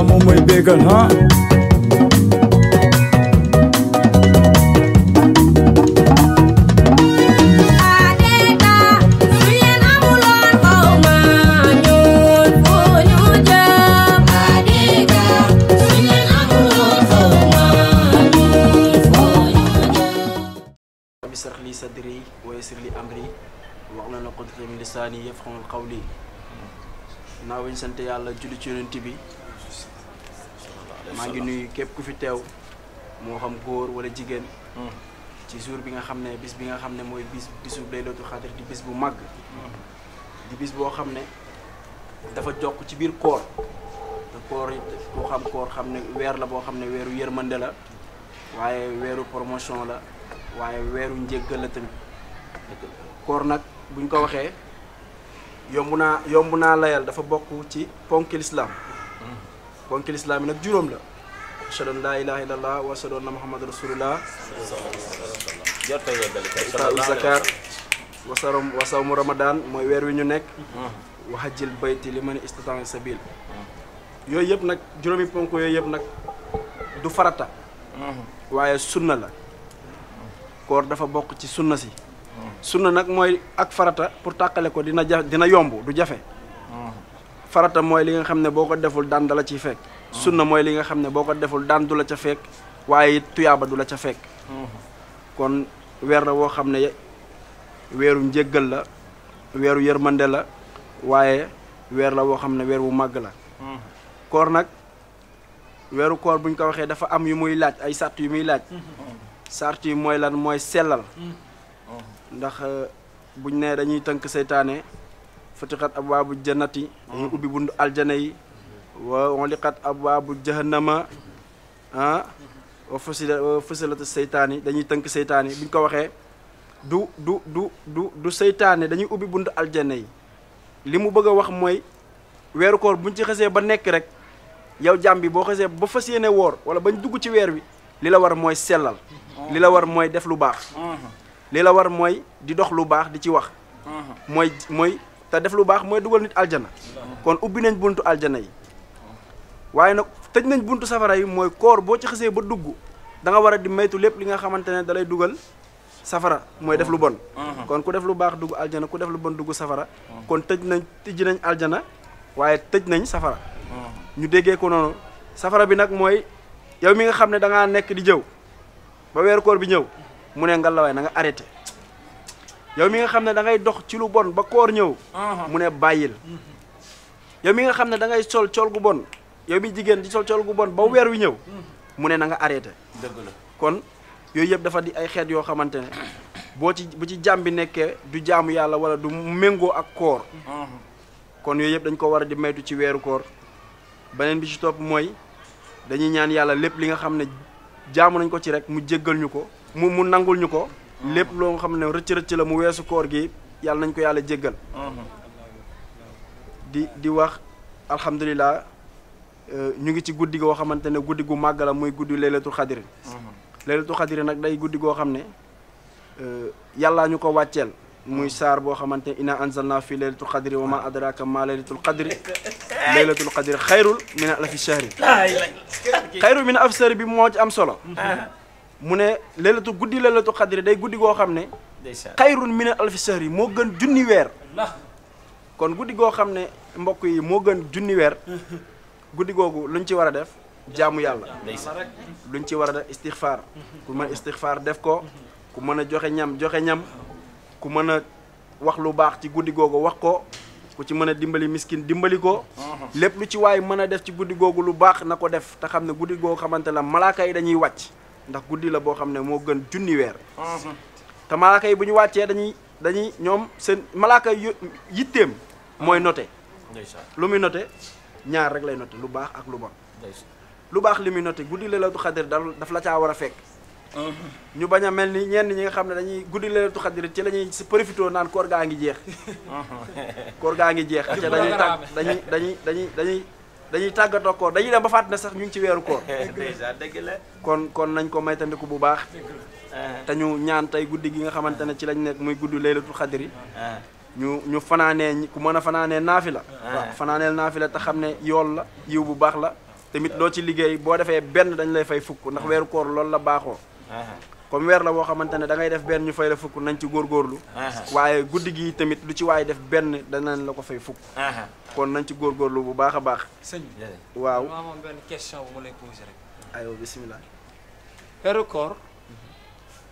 Rasulullah moom mooy bégal ha bisrax li sadri wa yassir li amri wahlul uqdatan min lisani yafqahu qawli naaw ñu sant yàlla julli ci yonent bi maa ngi nuyu képp ku fi teew moo xam góor wala jigéen ci jour bi nga xam ne bis bi nga xam ne mooy bisu laylatul xadr di bis bu màgg di bis boo xam ne dafa jokk ci biir koor te koor koo xam koor xam ne weer la boo xam ne weeru yërmande la waaye weeru promotion la waaye weeru njéggal la tamit koor nag buñ ko waxee yomb naa layal dafa bokk ci ponki lislaam ponki lislaam yi nag juróom la ashhadu an laa ilaaha illallah wa ashhadu anna muhammad rasulullah itaa'u zakat wa sawmu ramadan mooy weer wi ñu nekk wa hajjil bayti liman istata'a sabil yooyu yëpp nag juróomi ponk yooyu yëpp nag du farata waaye sunna la koor dafa bokk ci sunna si sunna nag mooy ak farata pour tàqale ko dina yomb du jafe farata mooy li nga xam ne boo ko deful daan dala ciy fekk sunna mooy li nga xam ne boo ko deful daan du la ca fekk waaye tuyaaba du la ca fekk kon weer la woo xam ne weeru njéggal la weeru yërmande la waaye weer la woo xam ne weer wu màgg la koor nag weeru koor buñ ko waxee dafa am yu muy laaj ay sàrt yu muy laaj sart yi mooy lan mooy sellal ndax buñ ne dañuy tënk seytaane futiqat abwaabu jannati dañuy ubbi bundu aljana yi wa uliqat abwaabu jahannama wa fusilatu seytaan yi dañuy tënk seytaane yi buñ ko waxee du seytaane dañuy ubbi bundu aljana yi li mu bëgg a wax mooy weeru koor buñ ci xasee ba nekk rek yow jàmm bi boo xasee ba fas yéene woor wala bañ dugg ci weer wi li la war mooy sellal li la war mooy def lu baax li la war mooy di dox lu baax di ci wax mooy te def lu baax mooy dugal nit aljana kon ubbi nañ buntu aljana yi waaye nag tëj nañ buntu safara yi mooy koor boo ci xasee ba dugg da nga war a di maytu lépp li nga xamante ne da lay dugal safara mooy def lu bon kon ku def lu baax dugg aljana ku def lu bon dugg safara kon tëj nañ aljana waaye tëj nañ safara ñu déggee ko noonu safara bi nag mooy yow mi nga xam ne da ngaa nekk di jëw ba weeru koor bi ñëw mu ne ngalawaay na nga arrêté yow mi nga xam ne da ngay dox ci lu bon ba koor ñëw mu ne bàyyil yow mi nga xam ne da ngay sol col gu bon yow mi jigéen di sol col gu bon ba weer wi ñëw mu ne na nga arrêté dëgg la kon yooyu yëpp dafa di ay xeet yoo xamante ne bu ci jàmm bi nekkee du jaamu yàlla wala du méngoo ak koor kon yooyu yëpp dañ ko war a di maytu ci weeru koor beneen bi ci topp mooy dañuy ñaan yàlla lépp li nga xam ne jaamu nañ ko ci rek mu jéggal ñu ko mu nangul ñu ko lépp loo nga xam ne rëcc la mu weesu koor gi yàlla nañ ko yàlla jéggal di wax alhamdulilah ñu ngi ci guddi goo xamante ne guddi gu màgg la muy guddi laylatul xadri laylatul xadri nag day guddi goo xam ne yàllaa ñu ko wàcceel muy saar boo xamante ne inna anzalna fi laylatul xadri wa ma adraka ma laylatul xadri laylatul xadri xayrul min alfi shahri xayrul min alfi shahri bi moo ci am solo mu ne guddi laylatul xadri day guddi goo xam ne xayrul min alfi shahri moo gën junni weer kon guddi goo xam ne mbokk yi moo gën junni weer guddi googu luñ ci war a def jaamu yàlla luñ ci war a def istixfaar ku mën istixfaar def ko ku mën a joxe ñam ku mën a wax lu baax ci guddi googu wax ko ku ci mën a dimbali miskin dimbali ko lépp lu ci waay mën a def ci guddi googu lu baax na ko def te xam ne guddi googu xamante la malaaka yi dañuy wàcc ndax guddi la boo xam ne moo gën junni weer te malaaka yi bu ñu wàccee dañuy ñoom seen malaaka yitteem mooy noté lu muy noté ñaar rek lay noté lu baax ak lu bon lu baax li muy noté guddi laylatul xadr daf la caa war a fekk ñu bañ a mel ni ñenn ñi nga xam ne dañuy guddi laylatul xadr ci la ñuy si profité naan koor gaa ngi jeex koor gaa ngi jeex te dañuy tàggatoo koor dañuy dem ba fàtt ne sax ñu ngi ci weeru koor dëgg la kon nañ ko maytandiku bu baax te ñu ñaan tey guddi gi nga xamante ne ci lañ nekk muy guddi laylatul xadri ñu fanaanee ku mën a fanaanee naafila waaw fanaaneel naafila te xam ne yool la yiw bu baax la tamit loo ci liggéey boo defee benn dañ lay fay fukk ndax weeru koor loolu la baaxoo comme weer la boo xamante ne da ngay def benn ñu fay la fukk nañ ci góorgóorlu waaye guddi gi tamit lu ci waaye def benn danañ la ko fay fukk kon nañ ci góorgóorlu bu baax a baax sëñ bi waaw maa moom benn question bu ma lay posé rek aywa bismillah weeru koor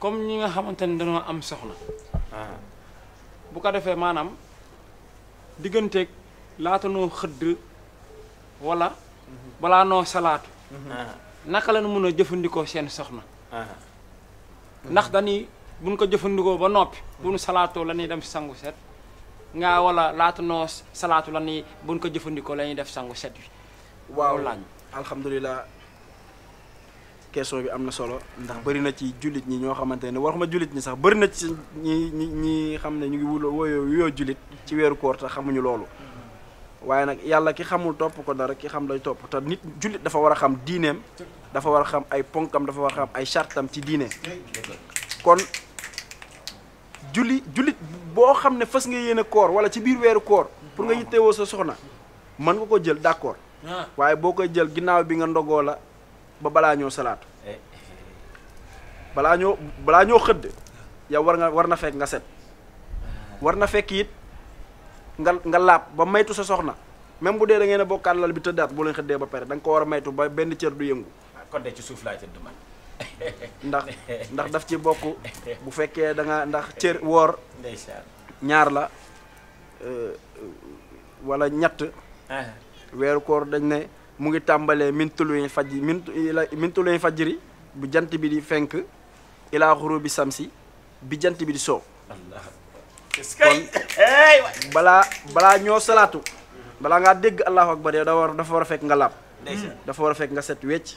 comme ñi nga xamante ne dañoo am soxna bu ko defee maanaam digganteeg laata noo xëdd wala balaa noo salaatu naka la nu mën a jëfandikoo seen soxna ndax dañuy buñ ko jëfandikoo ba noppi bu nu salaatoo la ñuy dem sangu set nga wala laata noo salaatu la ñuy buñ ko jëfandikoo la ñuy def sangu set wi waaw laaj alhamdulilah question bi am na solo ndax bëri na ci jullit ñi ñoo xamante ne waxuma jullit ñi sax bëri na ci ñi xam ne ñu ngi wuyoo jullit ci weeru koor te xamuñu loolu waaye nag yàlla ki xamul topp ko dara ki xam lay topp te nit jullit dafa war a xam diineem dafa war a xam ay ponkam dafa war a xam ay chartam ci diine kon jullit boo xam ne fas nga yéene koor wala ci biir weeru koor pour nga yittewoo sa soxna mën nga ko jël d'accord waaye boo koy jël ginnaaw bi nga ndogoo la ba balaa ñoo salaatu balaa ñoo xëdd yow war na fekk nga set war na fekk it nga laab ba maytu sa soxna même bu dee da ngeen a bokkaat lal bi tëddaat bu leen xëddee ba pare da nga ko war a maytu ba benn cër du yëngu kon de ci suuf laay tëdd man ndax daf ci bokk bu fekkee da nga ndax cër woor ndeysaan ñaar la wala ñett weeru koor dañ ne mu ngi tàmbalee min tuluy fajri bu jant bi di fenk ilaa xurubi samsi bi jant bi di soo kon balaa ñoo salaatu balaa ngaa dégg allahu akbar yow dafa war a fekk nga laab dafa war a fekk nga set wecc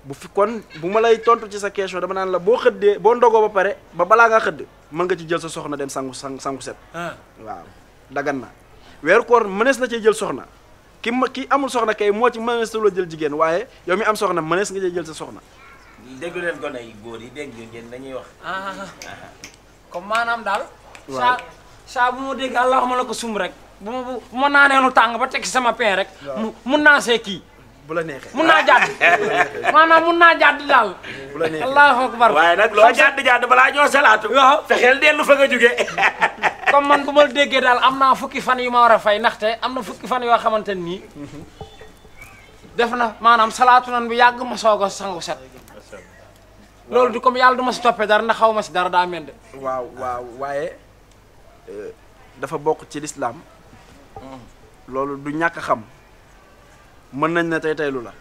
bu fi kon bu ma lay tontu ci sa question dama naan la boo xëddee boo ndogoo ba pare ba balaa ngaa xëdd mën nga ci jël sa soxna dem sangu set waaw dagan na weeru koor mënees na cee jël soxna ki amul soxna kay moo ci mënees la jël jigéen waaye yow mi am soxna mënees nga cee jël sa soxna déggu leen gone yi góor yi dégg ngeen dañuy wax comme maanaam daal saa bu ma dégg allahuma la ko sum rek bu ma naanee lu tàng ba teg sama pain rek mun naa see kii bu la neexee mun naa jàdd maanaam mun naa jàdd daal bu la neexee allahu akbar waaye nag loo jàdd balaa ñoo salaatu waaw fexeel dellu fa nga jógee comme man bu ma déggee daal am naa fukki fan yu ma war a fay ndaxte am na fukki fan yoo xamante nii def na maanaam salaatu nan bu yàgg ma soog a sangu set loolu du comme yàlla du ma si toppee dara ndax xaw ma si dara daa mel de waaw waaye dafa bokk ci lislaam loolu du ñàkk xam mën nañ ne tey lu la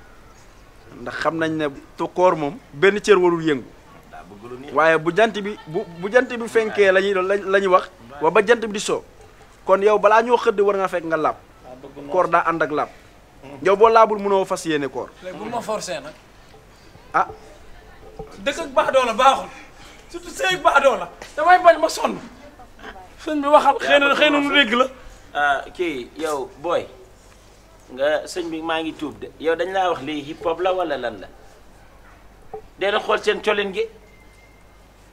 ndax xam nañ ne koor moom benn cër warul yëngu waaye bu jant bi fenkee la ñuy wax wa ba jant bi di soo kon yow balaa ñoo xëdd war nga fekk nga laab koor daa ànd ak laab yow boo laabul mënoo fas yéene koor léegi bu ma forcé nag ah dëkk ak baax doola baaxul surtout sëy ak baax doola damay bañ ma sonn sëñ bi waxal xëy na nu dégg la kii yow booy nga sëñ bi maa ngi tuub de yow dañ laa wax lii hip hop la wala lan la dee xool seen colin gi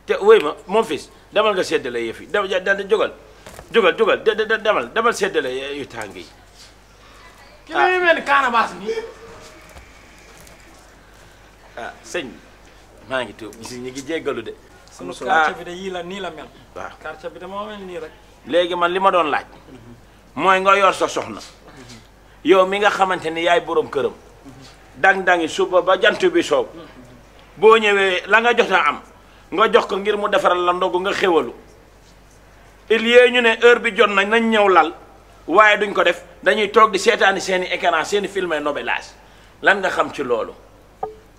te wéy ma mon fils demal nga séddale yëf yi jógal demal séddale yu tàng yi ki la mel ni kaanabaas nii sëñ bi maa ngi tuub gis ñu ngi jéggalu de sunu quartier bi de yii la nii la mel waaw quartier bi de moo mel nii rek léegi man li ma doon laaj mooy nga yor sa soxna yow mi nga xamante ni yaay borom këram dang-dangi suba ba jant bi soow boo ñëwee la nga jot a am nga jox ko ngir mu defaral la ndogu nga xéwalu il y ñu ne heure bi jot nañ ñëw lal waaye duñ ko def dañuy toog di seetaani seeni écran seeni filmé nobelage lan nga xam ci loolu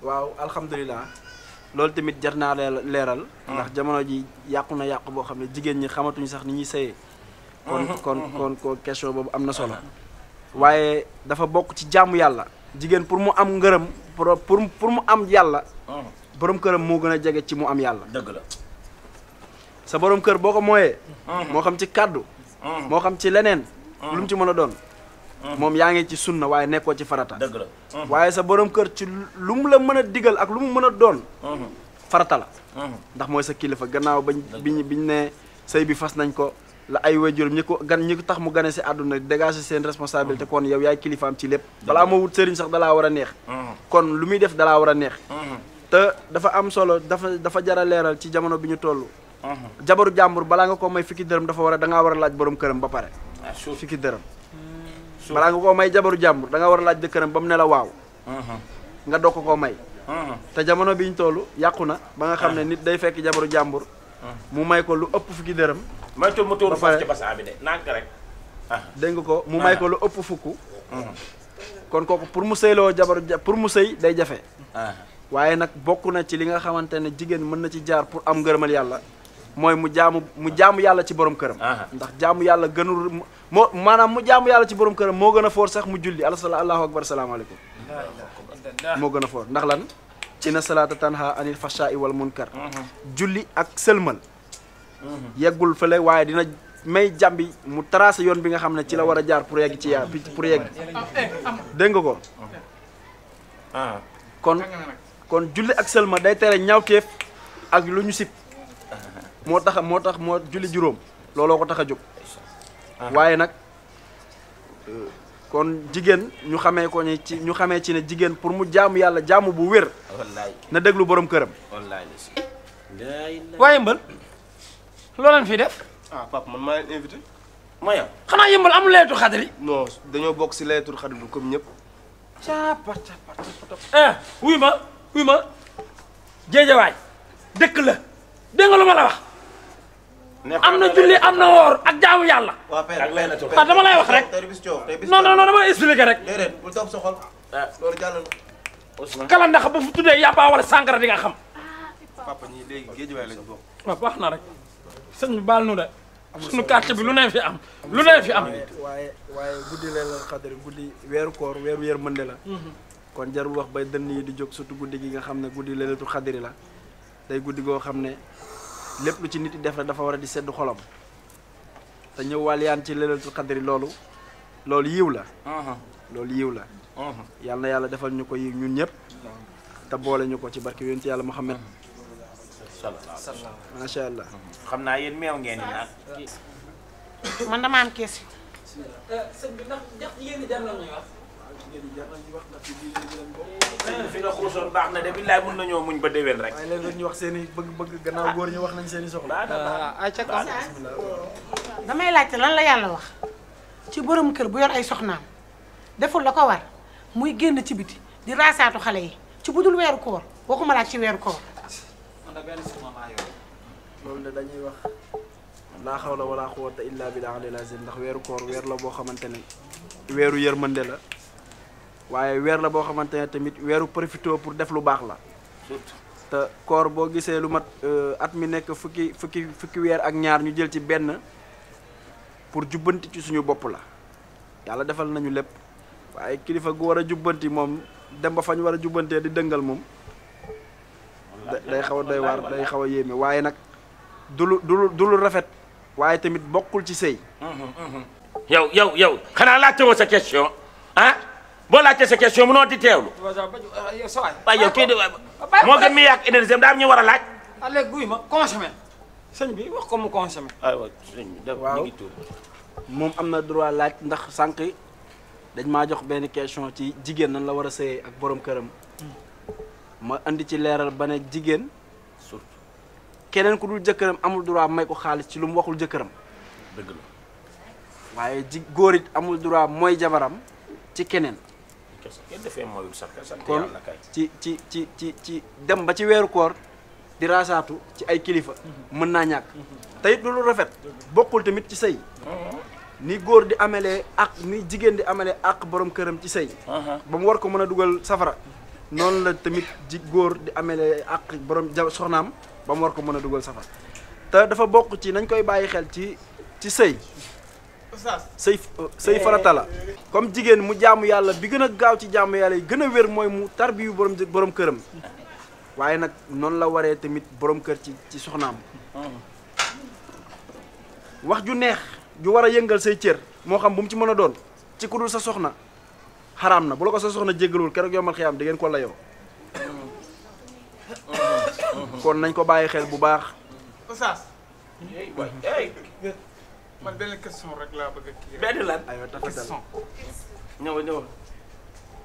waaw alhamdulilah loolu tamit jar naa leeral ndax jamono ji yàqu na yàqu boo xam ne jigéen ñi xamatuñu sax ni ñuy sëyee kon question boobu am na solo waaye dafa bokk ci jaamu yàlla jigéen pour mu am ngërëm pour mu am yàlla borom këram moo gën a jege ci mu am yàlla dëgg la sa borom kër boo ko mooyee moo xam ci kàddu moo xam ci leneen lu mu ci mën a doon moom yaa ngi ci sunna waaye nekkoo ci farata dëgg la waaye sa borom kër ci lu mu la mën a digal ak lu mu mën a doon farata la ndax mooy sa kilifa gannaaw biñ ne sëy bi fas nañ ko la ay waajuram ñi ko tax mu gane si àdduna dégager seen responsabilité kon yow yaay kilifaam ci lépp balaa moo wut sëriñ sax dalaa war a neex kon lu muy def dalaa war a neex te dafa am solo dafa jara leeral ci jamono bi ñu toll jabaru jàmbur balaa nga ko may fukki dërëm dafa war a dangaa war a laaj borom këram ba pare fukki dërëm balaa nga koo may jabaru jàmbur da nga war a laaj dëkkëram ba mu ne la waaw nga doog ko koo may te jamono bi ñu toll yàqu na ba nga xam ne nit day fekk jabaru jàmbur mu may ko lu ëpp fukki dërëm moytul mu tuuru foofu ci basaa bi de nànk rek dégg nga ko mu may ko lu ëpp fukk kon kooku pour mu sëyloo pour mu sëy day jafe waaye nag bokk na ci li nga xamante ne jigéen mën na ci jaar pour am ngërëmal yàlla mooy mu jaamu yàlla ci borom këram ndax jaamu yàlla gënul maanaam mu jaamu yàlla ci borom këram moo gën a foor sax mu julli allahu akbar salaamaaleykum moo gën a foor ndax lan inna salaata tanha anil fashaa'i wal munkar julli ak sëlmal yeggul fële waaye dina may jàmbi mu tracé yoon bi nga xam ne ci la war a jaar pour yegg ci pour yegg dégg nga ko kon julli ak sëlmal day tere ñaawteef ak lu ñu sib moo tax julli juróom looloo ko tax a jóg waaye nag kon jigéen ñu xamee ci ne jigéen pour mu jaamu yàlla jaamu bu wér na déglu borom këram waaye yëmbal loo leen fii def papa man maa leen invité ma yow xanaa yëmbal amul laylatul xadri non dañoo bokk si laylatul xadri bi comme ñëpp wuy ma Géejawaay dëkk la dégg nga lu ma la wax am na julli am na woor ak jaamu yàlla ak laylatul dama lay wax rek non dama expliquer rek déedéet bul topp sa xol loolu jàll na kala ndax ba fu tuddee yàppaa wala sàngara di nga xam papa ñii léegi Géejawaay lañ bokk waaw wax na rek sëñ bi baal nu de suñu quartier bi lu ne fi am lu ne fi am waaye guddi laylatul xadri guddi weeru koor weeru yërmande la kon jarul wax bay dënn yi di jóg surtout guddi gi nga xam ne guddi laylatul xadri la day guddi goo xam ne lépp lu ci nit yi def la dafa war a di sedd xolam te ñëw waliyaan ci laylatul xadri loolu yiw la loolu yiw la yàlla na yàlla defal ñu ko yiw ñun ñëpp te boole ñu ko ci barke yonent yàlla Muhammad macha allah xam naa yéen meew ngeen di naan man dama am question. sëñ bi ndax jigéen ñi jar nañu wax fi nga xuusoon baax na de billaay mun nañoo muñ ba déwén rek waaye léegi ñu wax seen i bëgg-bëgg gannaaw góor ñu wax nañ seen i soxla ay ca kaw damay laajte lan la yàlla wax ci borom kër bu yor ay soxnaam deful la ko war muy génn ci biti di raasaatu xale yi ci budul weeru koor waxuma laaj ci weeru koor. loolu de dañuy wax laa xawla wala quwwata illa billah al azim ndax weeru koor weer la boo xamante ne weeru yërmande la waaye weer la boo xamante ne tamit weeru profité pour def lu baax la te koor boo gisee lu mat at mi nekk fukki weer ak ñaar ñu jël ci benn pour jubbanti ci suñu bopp la yàlla defal nañu lépp waaye kilifa gu war a jubbanti moom dem ba fañ war a jubbantee di dëngal moom day xaw a doy waar day xaw a yéeme waaye nag du lu rafet waaye tamit bokkul ci sëy yow xanaa laajte woo sa question ah boo laajte sa question mënoo di teewlu waaye yow kii de moo gën mi yàq énergie daa am ñu war a laaj léegi guy ma consommé sëñ bi wax ko mu consommé aywa sëñ bi waaw ñu ngi tuub moom am na droit laaj ndax sànq dañ maa jox benn question ci jigéen nan la war a sëyee ak borom këram ma andi ci leeral ba ne jigéen surtout keneen ku dul jëkkëram amul droit may ko xaalis ci lu mu waxul jëkkëram dëgg la waaye góor it amul droit mooy jabaram ci keneen kenn defee mooyul sax kon ci dem ba ci weeru koor di raasaatu ci ay kilifa mën naa ñàkk te it lu rafet bokkul tamit ci sëy ni góor di amelee ak ni jigéen di amelee ak borom këram ci sëy ba mu war ko mën a dugal safara noonu la tamit góor di amelee ak borom soxnaam ba mu war ko mën a dugal safara te dafa bokk ci nañ koy bàyyi xel ci sëy sëy farata la comme jigéen mu jaamu yàlla bi gën a gaaw ci jaamu yàlla yi gën a wér mooy mu tarbiyu borom këram waaye nag noonu la waree tamit borom kër ci soxnaam wax ju neex ju war a yëngal say cër moo xam bu mu ci mën a doon ci ku dul sa soxna xaraam na bu la ko sa soxna jéggalul keroog yomal xiyaam di ngeen ko layoo kon nañ ko bàyyi xel bu baax man benn question rek laa bëgg a kii. benn lan aywa tafadal question. ñëw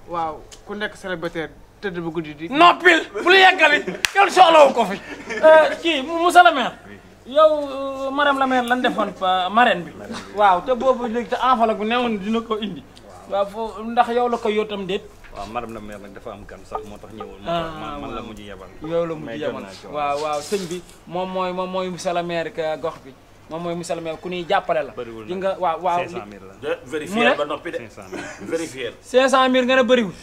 waaw ku nekk célibataire tëdd bu guddi di. noppil bu la yeggali kenn soxlawu ko fi. kii Moussa la maire yow Marème la maire lan defoon marraine bi. waaw te boobu léegi te enveloppe bi newoon dina ko indi. waaw foofu ndax yow la ko yóotam déet. waaw madame la maire nag dafa am gan sax moo tax ñëwul. man la mujj yebal. yow la mujj yebal waaw sëñ bi moom mooy Moussa la maire gox bi moom mooy Moussa la maire ku ñuy jàppale la. bëriwul di nga waaw 500 000 la. vérifier ba noppi de 500 000. vérifier 500 000 nga ne bëriwul.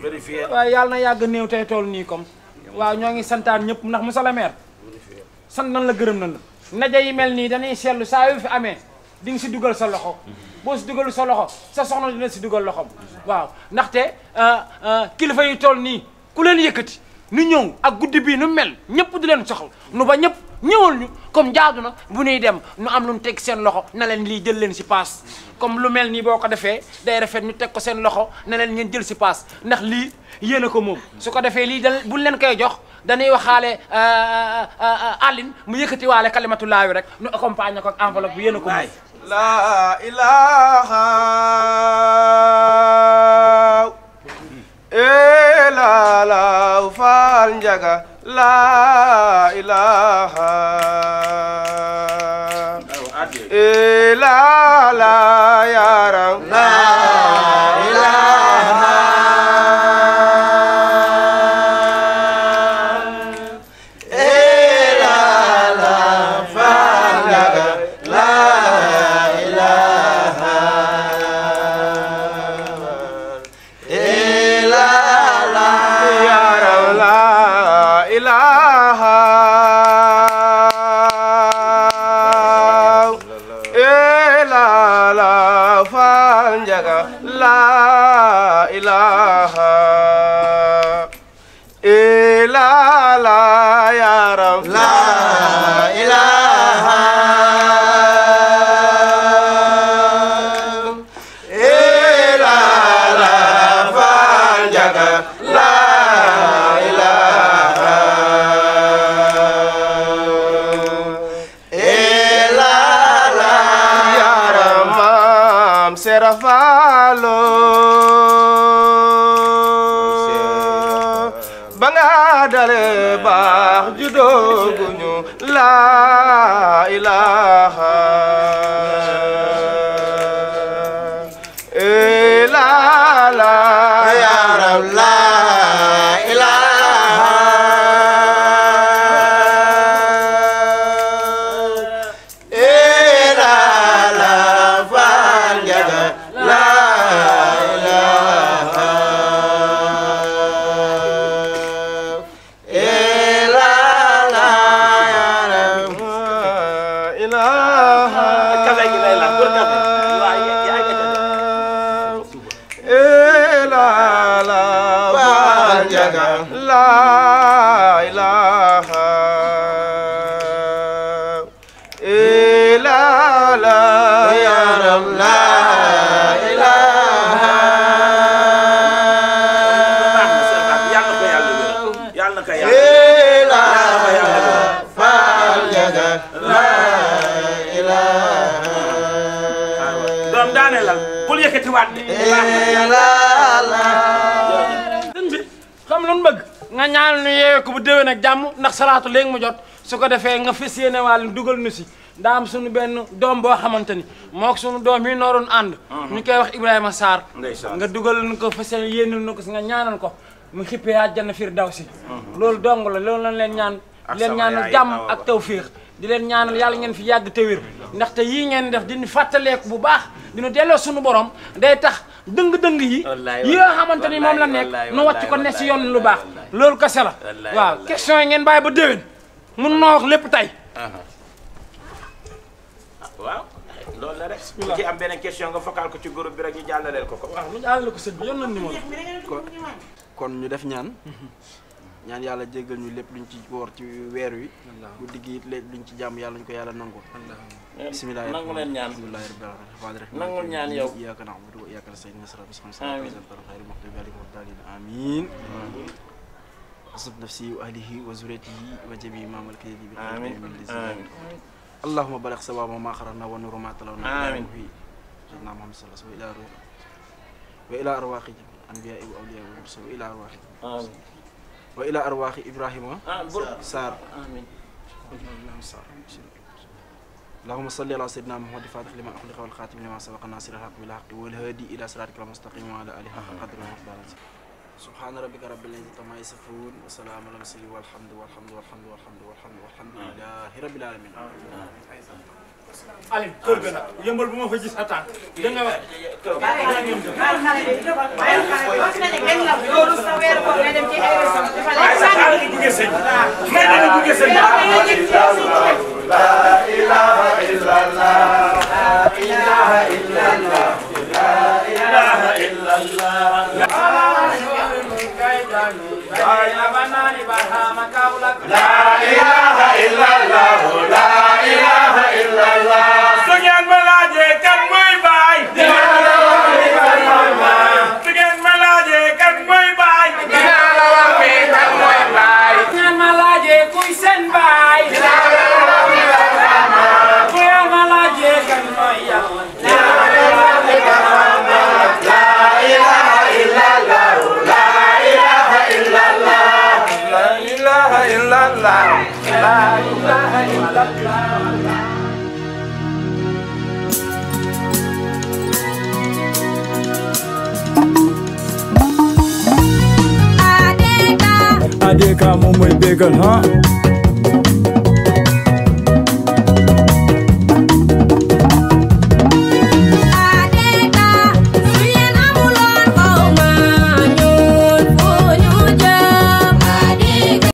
vérifier waaw yàlla na yàgg néew tey tool nii comme waaw ñoo ngi santaan ñëpp ndax Moussa la maire sant nan la gërëm nan la ndaje yi mel nii dañuy seetlu saa yu fi amee di nga si dugal sa loxo boo si dugalu sa loxo sa soxna dina si dugal loxom waaw ndaxte kilifa yi toll nii ku leen yëkkati nu ñëw ak guddi bii nu mel ñëpp di leen soxla nu ba ñëpp ñëwal ñu comme jaadu na bu ñuy dem nu am lu ñu teg seen loxo na leen lii jël leen si paas comme lu mel nii boo ko defee day rafet ñu teg ko seen loxo na leen ngeen jël si paas ndax lii yéen a ko moom su ko defee lii da buñ leen koy jox dañuy waxaale Aline mu yëkkati waale kalimatullaahi rek nu accompagner ko ak enveloppe bi yéen a ko moom. la ilaha la faal njaga la ilaha la yaram la ilaha la faal njaga la ilaha yaram la ilaha la faal njaga la ilaha la yaram la ilaha la faal njaga la ilaha yaram maam Serafalo ba nga dale baax judooguñu la ilaha la yaram la ilaha la faal njaga la ilaha la yaram ilaha kafe gi lay la pour kafe waaye yaa ngi la faal njaga la ilaha la yaram la ilaha yàlla na ko yàlla la faal njaga la ilaha doom daane la bul yëkkati waat de sëñ bi xam lu bëgg nga ñaanal nu yeewee ko bu déwén ak jàmm ndax salaatu léegi mu jot su ko defee nga fas yéene wàll dugal nu si daa am suñu benn doom boo xamante ni moo ko suñu doom yi nooroon ànd ñu koy wax Ibrahima Sarr nga dugal nu ko fas yéene nu ko si nga ñaanal ko mu xippee àjjana firdawsi loolu dong la loolu lañ leen ñaan di leen ñaanal jàmm ak tawféex di leen ñaanal yàlla ngeen fi yàgg te wér ndaxte yii ngeen def dinu fàttaleeku bu baax dinu delloo suñu borom day tax dëng-dëng yi yi nga xamante ni moom la nekk nu wàcc ko ne si yoon lu baax loolu kese la waaw question yi ngeen bàyyi ba déwén mun noo wax lépp tey waaw loolu la rek ku ci am beneen question nga focal ko ci groupe bi rek ñu jàllaleel ko ko waaw ñu jàllale ko sëñ bi yoon na numéro kon ñu def ñaan yàlla jéggal ñu lépp luñ ci woor ci weer wi bu digg it lépp luñ ci jàmm yàlla ñu ko yàlla nangul bismillah nangu leen ñaan alhamdulillahi rabbil alamin nangul ñaan yow iyyaka na'budu wa iyyaka nasta'in amin asab nafsi wa ahlihi wa zuriyatihi wa jami ma malaka yadi bi amin allahumma baligh sawaba ma kharana wa nuru ma talawna Amin. sayyidina Muhammad sallallahu alaihi wasallam wa ila arwaqi anbiya'i wa awliya'i wa mursalin wa ila arwaqi Amin. wa ila arwaqi Ibrahima Sarr Amin. اللهم صل على سيدنا محمد فاتح لما أخلق والخاتم لما سبق الناصر الحق بالحق والهادي إلى صراطك المستقيم وعلى آله حق قدره ومقداره سبحان ربك رب العزة عما يصفون وسلام على المرسلين والحمد لله رب العالمين. Alim kër ga nag yëmbal bu ma fa gis attaque da nga wax La ilaha illallah, la ilaha illallah, la ilaha illallah. La ilaha illallah, la ilaha illallah. Su ngeen ma laajee kan mooy baay. Dinaa la wax ni kan mooy baay. Su ngeen ma laajee kan mooy baay. Dinaa la wax ni kan mooy baay. su ngeen ma laajee kuy seen baay Dinaa la wax ni kan mooy baay. su ngeen ma laajee kan mooy yàlla Dinaa la wax ni kan mooy baay. La ilaha illallah, la ilaha illallah, la ilaha illallah, la ilaha illallah. Adeka moom mooy bégal ha